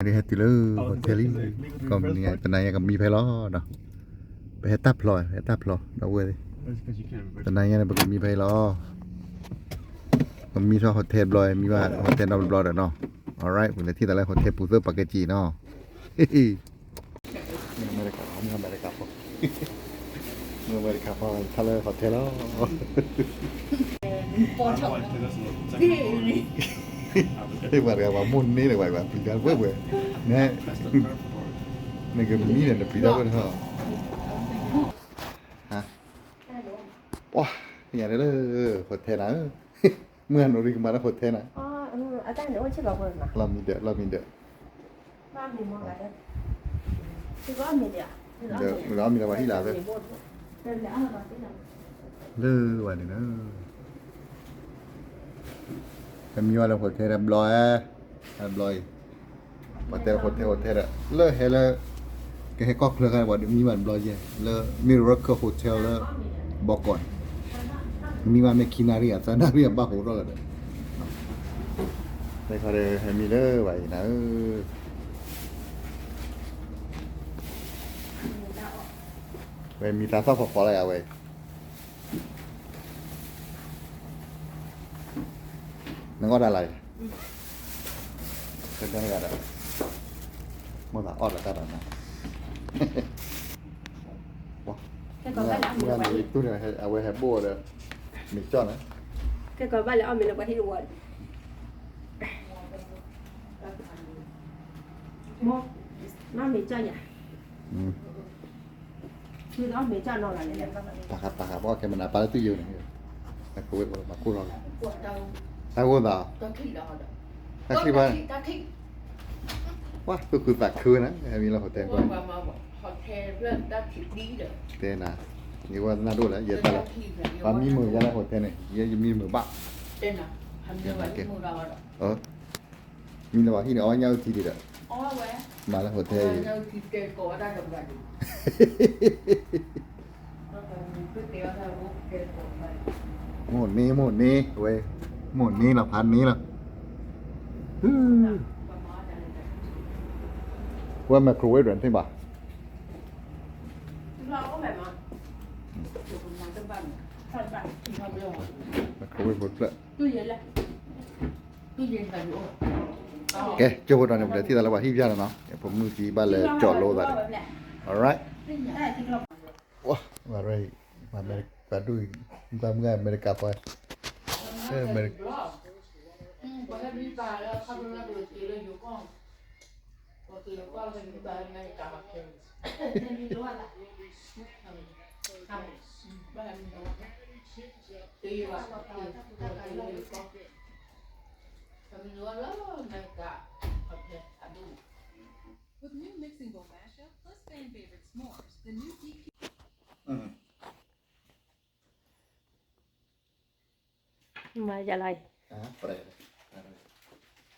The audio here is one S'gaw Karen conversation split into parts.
ဟဲတုၤလၢ hotel လံ, ကိးမုၢ်နံၤညါ တနၤညါကမံဖဲလီၤဒီး, ပဟဲတၢ်ဖျိး ဟဲတၢ်ဖျိး ဒီပုၢ်ဝဲၢ်သ့ၣ်, တနၤညါန့ၣ် ပကမံဖဲလီၤ, ပမံထီၣ် hotel ဘျီ မံဘၣ် hotel နီတဘျီဒီးနီၤ, alright ပလဲၤထံၣ်သးလၢ hotel ပူၤသၢပာ်ကဲက့ၤနီၤ, မ့ၢ်အမဲရကၤ, မ့ၢ်အမဲရကၤဖိ, မ့ၢ်အမဲရကၤဖိ ထါလၢ hotel လီၤ. ပှၤတဂၤပှၤမိၢ်န့ၢ်လၢၤဘၣ် ပျံၤတၢ်ဝဲဝဲ, နကမံန့ၣ် နပျံၤတၢ်ဝဲတဟီ, ပှၤ ယၤလၢ hotel နၤဧၢ, မုၢ်ဟါနိၣ်ရံၣ်ကမၤလၢ hotel နၤ, လီၤမံၤဒၢး လီၤမံၤဒၢး ဒီးမံၤလၢၤဘၣ် ဟံၣ်လၢ်သ့, လၢဝဲန့ၣ်လီၤ, ပမံဝဲလၢ hotel တဘျီ, တဘျီအံၤ, ပှၤတဲ hotel hotel ဒီး လၢဟဲလၢ ကဟဲကီၢ်ချၢခါန့ၣ် ပှၤမံဘၣ်တဘျီယဲၢ် လၢ Miracle Hotel လၢ ဘီကီးန့ၣ်, မံဘၣ်မ့ၢ်ခံနၣ်ရံၣ် သၢနၣ်ရံၣ်အဘၣ်ဟိးထီၣ်လီၤဒီး, တဲခီဒီး ဟဲမံလၢဝဲအံၤနၤဧၢ, ဝဲမံသးသီၣ်ဖီဖီလၢယၤဝဲအံၤ နအီၣ်တၢ်လၢယၤ, တၢ်တဂၤဒီး, မိၢ်သးအီၣ်ဒီးတၢ်ဒီးနၤ, မုၢ်ဂၤနံၤတူၢ်န့ၣ် အဝဲဟဲဘိၣ်ဒီး, မ့ၤကၠီၣ်န့ၣ်, ကဲကီးဘၣ်လဲၤအီၣ်မ့ၤလၢပှၤဟံၣ်တဝီဒီး, မ့ၤကၠီၣ်ယၤ ပာ်ဃာ်ပာ်ဃာ်ဘၣ် ကဲမနုၤပာ်လၢတူၢ်ယိာ်န့ၣ်, မၤခိၣ်လီၤ, တၢ်ဂိၢ်သး, တၢ်ချံဘၣ်, ပှၤသူၣ်ခုသးခုဝဲန့ၣ် ဟဲမံလၢ hotel ကွၢ်, တဲနၤ, ယဝဲနၢ်ဒိၣ်လဲၣ် ယတၢ်လၢ, ပှၤမံမုာ်ယါလၢ hotel န့ၣ် ယဲယမံမုာ်ဘၣ်, မံလၢပှၤဟံၣ်န့ၣ် အီၣ်ညၣ်အုၣ်ထံဒံးဒီး, မၤလၢ hotel အံၤ မိၢ်န့ၢ် မိၢ်န့ၢ်ဝဲ, မိၢ်န့ၢ်လီၤ ဖးန့ၢ်လီၤ, ဝဲ microwave ဒီးသ့ၣ်ဘၣ်, microwave တဖျၢၣ်, ကဲ ကၠိဖိဒီးန့ၣ် ပလဲၤထံၣ်သးလၢပှၤဟံၣ်ဖၠၣ်လီၤနီၤ, ပမုၢ်ကံဘၣ်လဲၤကၠီလိသးန့ၣ်, alright. ဝဲ, ပှၤဒူၣ်, ပှၤမုၢ်ဂၤအမဲရကၤဖိ, အမဲရကၤ, မၤ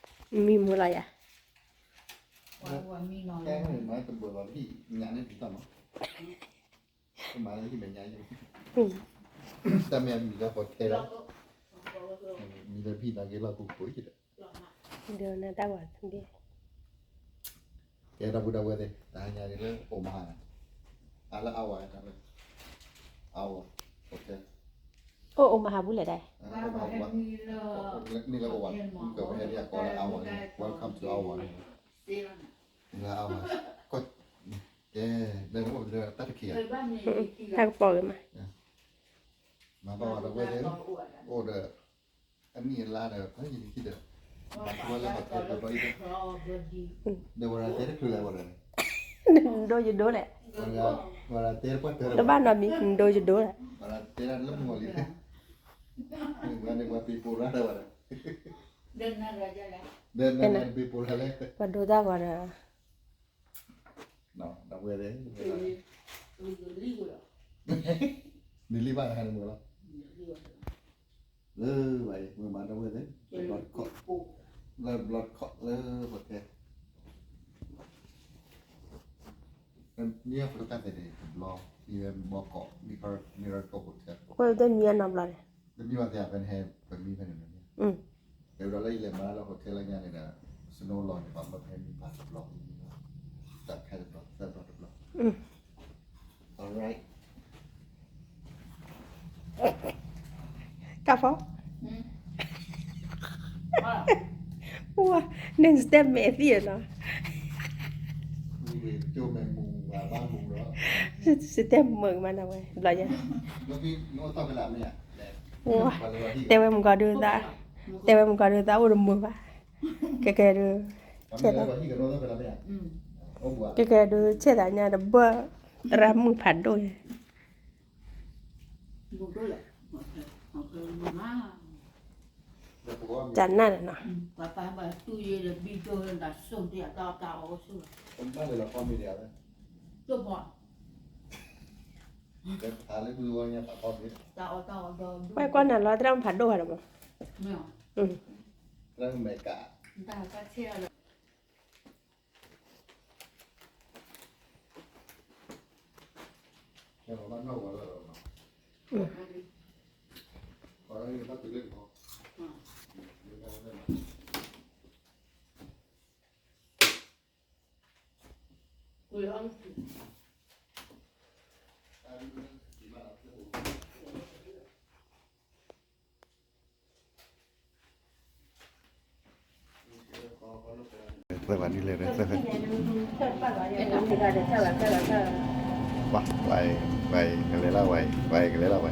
ယၤလီၤ, မံမုာ်လီၤယၤ, တၢ်မ့ၢ်မံလၢ hotel လီၤ, မံလၢဖံသးက့ၤလီၢ်ခိခိၣ်ဒီး ဒိးနၤတၢ်ဝဲသ့ၣ်, ကဲ ဒီပုၢ်ဒီဝဲၢ်သ့ၣ် တဟါညါန့ၣ်လၢ Omaha န့ၣ်, အါလၢ Iowa တၢ်ဝဲ, Iowa, hotel, အိၣ် Omaha ဘူးလဲၣ်ဒၣ်, န့ၣ်လၢ Iowa န့ၣ် ကဝဲဟဲဒ်အကိးလၢ Iowa န့ၣ် welcome to Iowa န့ၣ်, လၢ Iowa, ကဲ, တၢ်တခံး, တၢ်ကပီၤဂ့ၤမး, မၤဘၣ်ဝဲဒီပုၢ်ဝဲၢ်သ့ၣ်, အိၣ်ဒီး အနံၣ်အလါဒီး ဖးယံာ်တခံဒီး, မၤဆိဝဲလၢ hotel ဒီးဘျီအံၤဒီး, ဒီးဝဲဒၣ်တဲတချုးလဲၣ်ဝဲဒီး, ဒိယဒိလဲၣ်, ဝဲဒၣ်တဲတပှၢ်တၢၢ်လၢ်ဘၣ်နီတမံၤ ဒိယဒိလဲၣ်, ဝဲဒၣ်တဲတၢ်လၢမုၢ်လံ, ဝဲန့ၣ်ပှၤပ့ၤပိာ်ရၣ်တၢ်ဝဲဒီး, ဒီးနၤဒီးယလဲၣ်, ဒီးနၤဒီးပ့ၤပိာ်တၢ်လဲၣ်, ပှၤဒိတၢ်ဝဲဒီး ဒီပုၢ်ဝဲၢ်သ့ၣ်, နလံၣ်ဘၣ်ဟဲနမုာ်လီၤ, လၢဘၣ်အံၤ မုာ်မးဒီပုၢ်ဝဲၢ်သ့ၣ်, လၢ block court လၢ hotel, မံ hotel သ့ၣ်န့ၣ် တဘျီ, မံဝဲဘီကီး Miracle Hotel, တမံဝဲသ့ၣ်ဖဲန့ၣ်, တဲဝဲဒၣ်လၢယလဲၤမၤလၢ hotel လၢညါန့ၣ်ဒီး snow လီၤန့ၣ် ဘၣ်မၢဖဲမံဘၣ်တဘျီ ဝါ န့ၣ်စတဲမဲာ်သံနီၤ, စတဲမုာ်မးနဝဲ ဘျီယဲ, ဝါ တဲဝဲမုၢ်ကီၤဒုးသး, တဲဝဲမုၢ်ကီၤဒုးသးအိၣ်တမုာ်ဘၣ်, ကဲကဲဒုး, ဆဲးသး, ကဲကဲဒုး ဆဲးသးညါတဘၣ်, သရၣ်မုၣ်ဖးဒိၣ်ယဲ တၢ်နၢ်န့ၣ်နီၤ, ဝဲကွၢ်နၤလီၤ သရၣ်မုၣ်ဖးဒိၣ်ဂၤဒီးမး, သၢဘၣ်နံၤလဲၣ်, ဝဲ, ဝဲ, ကလဲၤလၢဝဲ, ဝဲကလဲၤလၢဝဲ,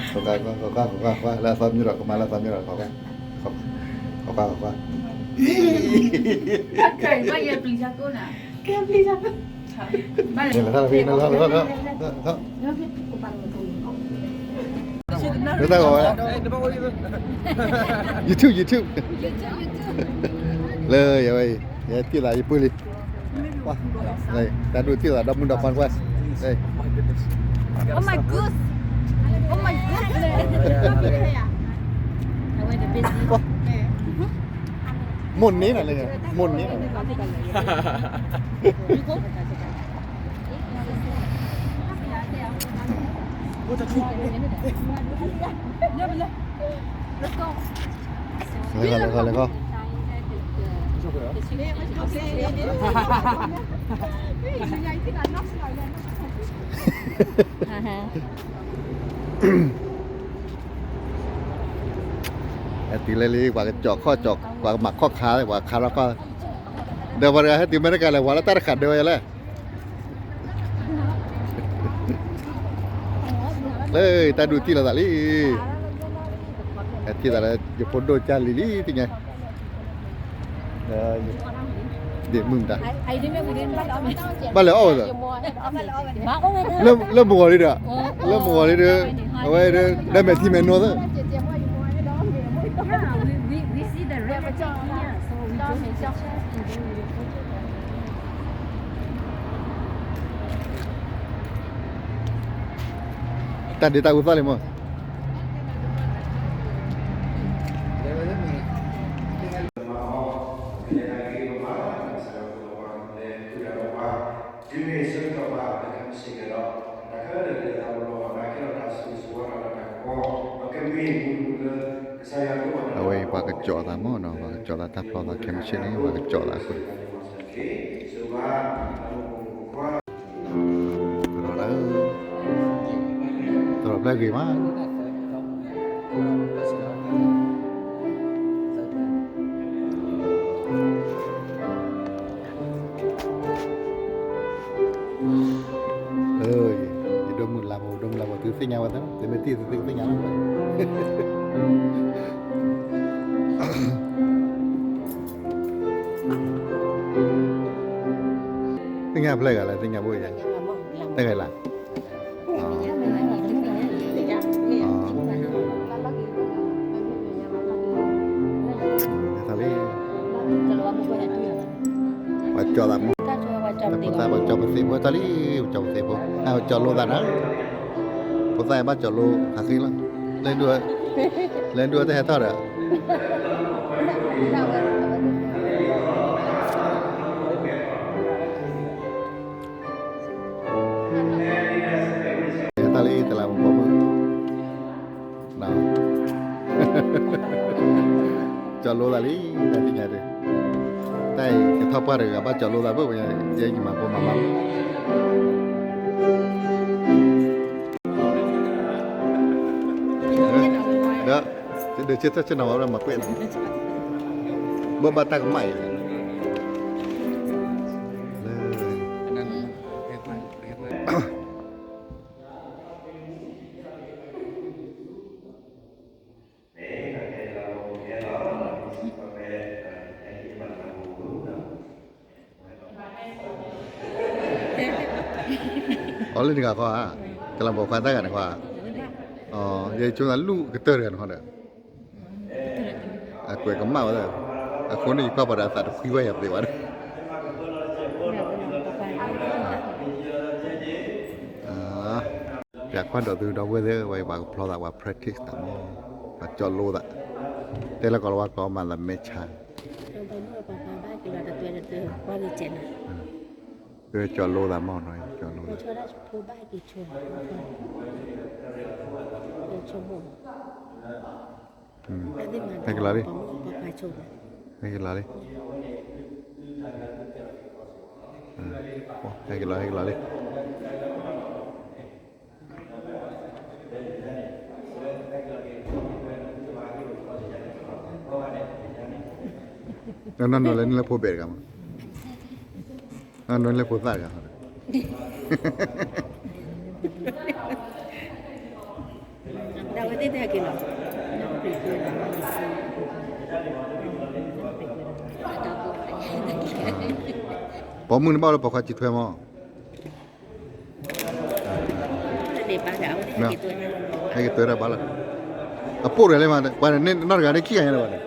ခိးကွၢ်, ခိးကွၢ်, ခိးကွၢ်, ခိးကွၢ်, လၢအသီမ့ၢ်ဒီး ကမၤလၢအသီမ့ၢ်ဒီး ခိးကွၢ်, ခိးကွၢ်, ခိးကွၢ်, လဲၤလၢထီၣ်လၢဖံး, လဲၤလၢထီၣ်လၢဖံး, လဲၤလၢထီၣ်လၢဖံး, လၢတၢ်ဂီၤဝဲ, YouTube, YouTube, လၢယဝဲအံၤ, ယထံၣ်သးယပုၢ်လံ, တၢ်ဒိၣ်ထံၣ်သးဒီမုၢ်ဒီခွါကွၢ်, Oh my goodness, oh my goodness, မိၢ်န့ၢ်နၤလၢ, မိၢ်န့ၢ်နၤလၢ, လဲၤခီ လဲၤခီ လဲၤခီ, ဟဲတုၤလၢလံ ပှၤကကၠီၣ်ခီၣ်ကၠီၣ် ပှၤကမၤခီၣ်ခါ ပှၤခါထီၣ်ခီၣ်, ဒီးပှၤတဂၤဟဲတုၤအမဲရကၤလဲၣ် ပှၤလၢတၢ်တဃာ်ဒၢဝဲယၤလဲၣ်, လၢတၢ်ဒိၣ်ထံၣ်လိာ်သးလံ, ဟဲထံၣ်သးလၢယဖိဒိၣ်ကၢ်လံၤလံ သ့ၣ်ညါ ဒ့ၣ်မုၢ်မတၤ, ဘၣ်လဲၤအီၣ်ဝဲသၢ, လၢမုၢ်ဂီၤလံဒီး, လၢမုၢ်ဂီၤလံဒီး, အဝဲဒီး ဒီးမဲာ်ထံမဲာ်နိသၢ, တၢ်ဒ့တၢ်အူသီၣ်လံမး အဝဲအံၤ ပှၤကကၠီၣ်သးမးနီၤ, ပှၤကကၠီၣ်သးတၢ်ဖျီသးခဲမုၢ်ဆ့ၣ်န့ၣ် ပှၤကကၠီၣ်သးအဃိန့ၣ်, သရိာ်လၢ, သရိာ်ဖျဲၣ်ဂ့ၤမး, ယဒိၣ်မုၢ်လၢ်ဖိ ဒိၣ်မုၢ်လၢ်ဖိ သုသ့ၣ်ညါဝဲသၢ, သုမ့ၢ်တံၢ်သုသ့ၣ်ညါလီၤ. သ့ၣ်ညါဖျဲၣ်ဂၤလဲၣ် သ့ၣ်ညါဘိယဲ, တဂၤလၢ်, ပှၤကၠီၣ်သးမး, ဖိသၣ်ပှၤကၠီၣ်ပသ့ဖိတၢ်လံ, ပှၤကၠီၣ်ပသ့ဖိ, ပှၤကၠီၣ်လိသးနၤ, ဖိသၣ်ဘၣ်ကၠီၣ်လိဟးဃံလီၤ, လဲၤဒိၣ်, လဲၤဒိၣ်တဟဲထီၣ်ဒီး တၢ်လၢတလးမူပိာ်မုၣ်, ကၠီၣ်လိသးလံ, တၢ်သ့ၣ်ညါဒီး, တၢ်အံၤကထီၣ်ပှၢ်တဂၤဘၣ်ကၠီၣ်လိသးဘၣ်, ယဲယမၤဘိမၤမးလီၤ. ဒီးဆၢထၢၣ်ဆၢနၤဝဲမၤကွဲးန့ၣ်, ဘၣ်ဘၣ်တၢ်ကမၣ်အံၤလဲၣ်. အီၤလၢနဂၤခီဧါ, ကလၤဘီခွါတၢ်ဂၤန့ၣ်ခီဧါ, ယဆိကမိၣ်လူၢ်ကတၢၢ်တဂၤန့ၣ်ခီဒီး အကွဲးကမၣ်ဝဲ, အဃိန့ၣ်ယကွၢ်ပှၤဒီးအသးတဖှံဘၣ်ယၤသ့ဘၣ်ဒီး ပၠးကွၢ်ဒီးသုဒီပုၢ်ဝဲၢ်သ့ၣ် ဝဲပှၤကဖျီသး ပှၤ practice သးမး, ပှၤကၠီလိသး, တဲလၢကီၢ်လၤဝါကျိာ်မၤသးမဲဆါ, ကၠီလိသးမးနီၤ, ကၠီလိသး, ဟဲက့ၤလီၤလံ, ဟဲက့ၤလီၤလံ, ဟဲက့ၤလီၤ ဟဲက့ၤလီၤလံ. နီၢ်နီၢ်လဲၤနုာ်လၢဖိဘဲၣ်တဂၤ, နီၢ်နီၢ်လၢဖိသၣ်တဂၤ, ပိာ်မုၣ်န့ၣ်ဘၣ်လၢပိာ်ခွါစံးထွဲမး ဟဲက့ၤတွဲဒၣ်ဘၣ်လၢ, အပိာ်တဂၤလၢမး ပှၤန့ၣ်နီၢ်တဂၤန့ၣ်ခံဂၤညါလၢၤဘၣ်န့ၣ်,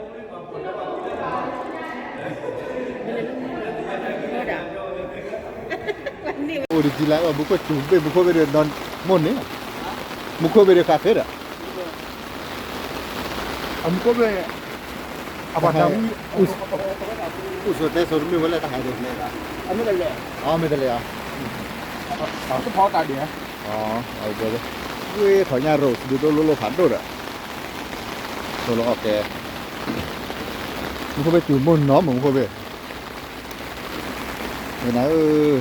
အိၣ်ဒံးကံလါ မူခိၣ်စူၤဘ့ၣ် မူခိၣ်ဘ့ၣ်ဒီး မိၢ်န့ၣ်, မူခိၣ်ဘ့ၣ်ဒီးဃးဃဲဒီး အမူခိၣ်ဘ့ၣ်, အပှၤတၢ်ဝံၣ်, အိၣ်ဆိးတဲဆိးတမ့ၢ်ဝဲလၢတၢ်ဟးဒ်န့ၣ်, အမ့ၢ်တလဲၤ, အမ့ၢ်တလဲၤ, တဖီတၢ်ဒံး, ဝ့ၢ်ထီၣ်ညၣ်ရိၤ ဒုးဒိၣ်လိၣ်လိၣ်ဖးဒိၣ်ဒီး, ဆိလီၤအီၣ်ကဲ, မူခိၣ်ဘ့ၣ်စူၤမိၢ်နီၤ မူခိၣ်ဘ့ၣ် နၤဧၢ,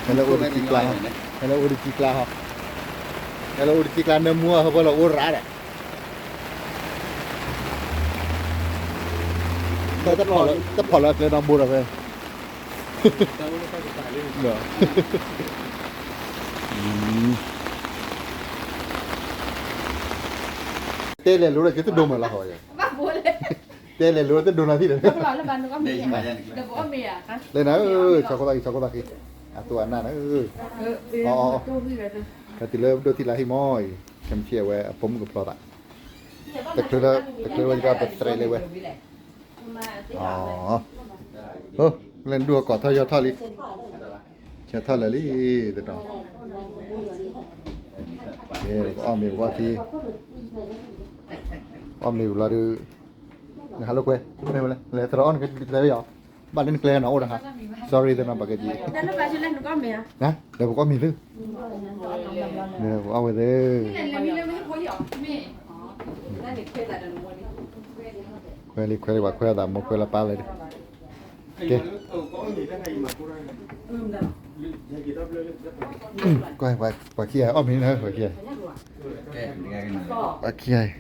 ဟဲလၢအိၣ်တကံကျါ, ဟဲလၢအိၣ်တကံကျါဟီ, ဟဲလၢအိၣ်တကံကျါ နၢမူအဟၢဖၢလီၤအိၣ်ရၤဒီး, တဖီၣ်လၢအကျဲနီတဘိဒီးဖဲ တဲလဲၤလိၤဒီးက့ၤတဒိမးလၢဟီ, တဲလဲၤလိၤတဒိနီၤသံဒီး, လဲၤနၤဧၢ, ဆီခိၣ်သၣ်ခံ ဆီခိၣ်သၣ်ခံ, အတိၢ်အနၢ်နၤဧၢ, အီၤ, ကတုၤလၢဒိၣ်ထံလါဟံၣ်မီၢ်အံၤ, ကမ့ၢ်ဝဲအပိာ်မုၣ်ကဖျီသး, တချုးလၢ, တချုးဝဲယကပသရဲးလၢဝဲ လဲၤဒူၣ်အကိးထီၣ်ယီၤထီၣ်လံ, ယီၤထီၣ်လၢာ်လံ, တတီၤ, ပကအီၣ်မ့ၤပကအီၣ်ထံ, အီၣ်မ့ၤပလီၤဒုး, နဟးလိာ်ကွဲ, မ့ၢ်ဝဲလဲၣ်, လဲၤသရၣ်အီၣ်နကလဲၤဝဲယီၤ, ဘၣ်လၢနကျဲနီၤအိၣ်တဟါ, sorry သနီၤပကကံ, ဒီးပကအီၣ်မ့ၤသု, ပကအီၣ်ဝဲသ့ၣ် ခွဲးလံခွဲးလံ ပှၤခွဲးအသးမိၢ်ခွဲးလၢပၢ်လဲၣ်, ကဲ, ကွၢ်, ပှၤခံဂၤအီၣ်မ့ၤန့ၣ် ပှၤခံဂၤ, ပှၤခံဂၤ, ကဲ, ဒီပုၢ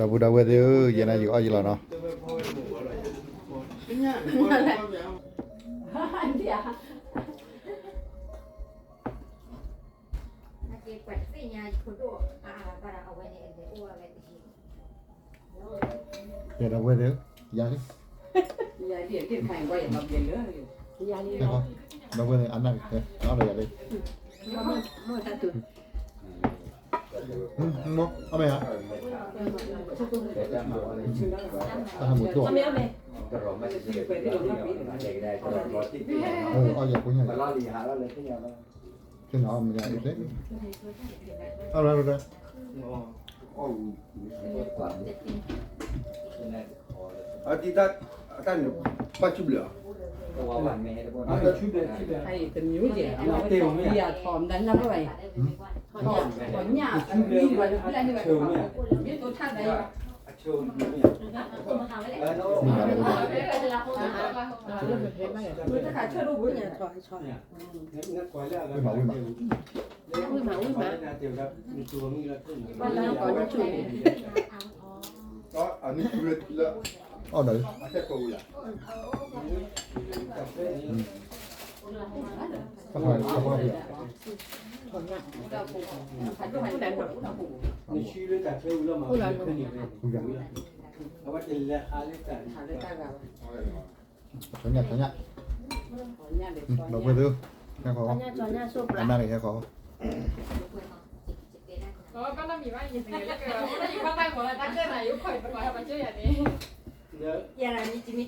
်ဒီဝဲၢ်သ့ၣ်ဧၢ, ယဲနၤယကအီၣ်ယလီၤနီၤ. ယဲဒီပုၢ်ဝဲၢ်သ့ၣ်ဧၢ, ယၤလံ, ဒီပုၢ်ဝဲၢ်သ့ၣ် အနၢ်က့ၤ, အီၣ်ဒီးယၤလံ, အီၣ်မ့ၢ်ဧါ, တၢ်ဟးမူးတိၢ်, အီၣ်ယၤဖိညါ, သ့ၣ်နီၣ်အီၣ်မ့ၢ်ယၤအံၤသ့ၣ်, အီၣ်ရၣ်ရၣ်, အတၢ်န့ၣ်, ဘၣ်ဆူဘျဲၣ်, တမျိုးရဲ့, အမ့ၢ်တဲအီၤမ့ၢ်, ညၣ်အမံၤဘၣ်လၢဘျဲၣ်န့ၣ်ဘၣ်, မ့ၢ်သိးထါသးယၤ, မ့ၢ်မးလၢဝဲဒၣ်, ဝ့ၢ်မးဝ့ၢ်မး, ဝ့ၢ်မးဝ့ၢ်မး, အီၣ်ဒီးလၢ ထီၣ်ညၣ်ထီၣ်ညၣ်, ဘၣ်ပှဲၤသု, ဟဲခီ, အနၢ်န့ၣ်ဟဲခီ, လဲၤနထံၣ်ဘၣ်ညီဝဲ, ဒုးကံၤဒုးလီၤ, မ့ၢ်ပှၤလဲၤခးလီၤ, တၢ်ဖျါဘၣ်န့ၣ် မတၤမံဝဲ, ဟါလၢၤဘၣ်, မတၤမံဝဲလီၤ, ဘၣ်ပှဲၤ လၢတနံၤညါအဂီၢ် ပကအိၣ်တၢ်မူဝဲဒၣ်, ပကထံၣ်အတၢ်မူလၢခံဘ့ၣ်, လၢခဲမုၢ်ဆ့ၣ်န့ၣ် ပကွၢ်အီၤ, ပကဒိးလၢဘၣ်ဃးလၢတၢ်က့တၢ်ကျီသ့ၣ်တဖၣ်နီၤ, ပကပာ်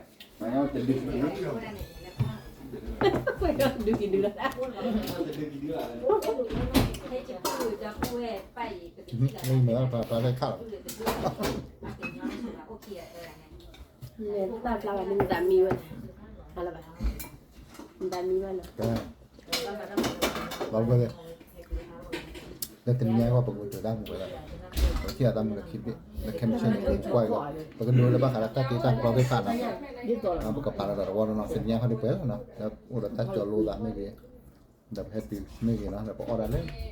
လီၤဒီးတဝီနီၤ, တနံၤညါခီဒ်ပှဲၤလီၤနီၤ, လၢအိၣ်ဒီးတၢ်ကၠီလိသးမ့ၢ်ဂ့ၤ, ဒီးပဟဲတုၤမ့ၢ်ဂ့ၤနီၤ, ဒီးပအီၣ်ဒၣ်လၢဟံၣ်ဖိဃီဖိနီၤ, ထံၣ်အတၢ်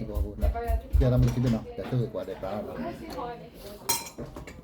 မူလၢခံဘ့ၣ်နီၤ, ပကဆိၣ်ဂ့ၤကိးဂၤဒဲးနီၤ.